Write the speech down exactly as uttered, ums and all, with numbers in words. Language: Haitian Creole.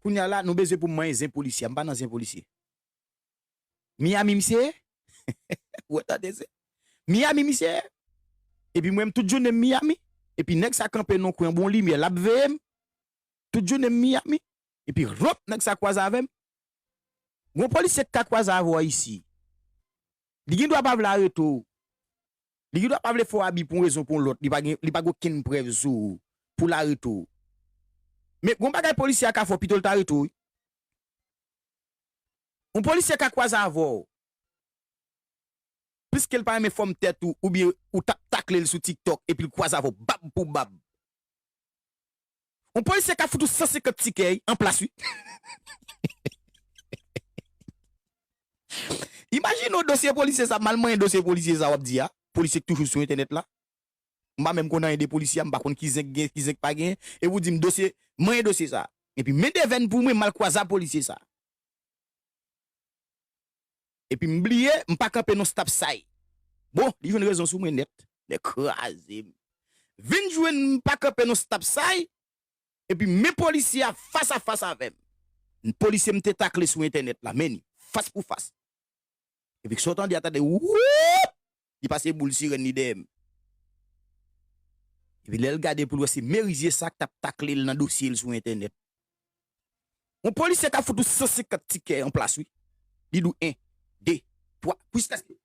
Kounye a la, nou bezwen pou m manyen zen polisye a. M pa nan zen polisye. Miami misye ye? Ou tande se? Miami misye ye? Epi mwen, m tout jounen m Miami. Epi nèg sa kanpe nan kwen bon limyè, l ap veye m. Tout jounen m Miami. Epi, hop, nèg sa kwaze avè m. Gon polisye k ka kwaze avè w isi. Li gen dwa pa vle arete w. Li gen dwa pa vle fè w abi pou yon rezon pou yon lòt. Li pa gen, li pa gen okenn prèv sou ou pou l arete w. Men gon bagay polisye a ka fè w, pito l ta arete w, wi. Yon polisye ka kwaze avè w. Piske l pa renmen fòm tèt ou, oubyen ou t ap takle l sou TikTok, epi l kwaze avè w, bab pou bab. Yon polisye ka fout ou san senkant tikè, wi, an plas, wi. Imajine w dosye polisye sa, m al manyen dosye polisye sa w ap di a. Polisye k toujou sou entènèt la. M pa menm konn anyen de polisye a, m pa konn ki zen k gen, ki zen k pa gen. Epi w di m dosye, manyen dosye sa. Epi men devèn pou mwen, m al kwaze a polisye sa. Epi m bliye, m pa kanpe nan stop sign. Bon, li jwenn rezon sou mwen nèt. Nèg kraze m. Vin jwenn m pa kanpe nan stop sign. Epi men polisye a fas a fas avè m. Polisye m te takle sou entènèt la, men ni, fas pou fas. Epi sa w tande a, tande, woup! Li pase boul sirèn li dèyè m. Epi lè l gade pou l wè se merizye sa k t ap takle l nan dosye l sou entènèt. Yon polisye ka fout ou san senkant tikè an plas, wi. Li di w en, de, twa, jiskaske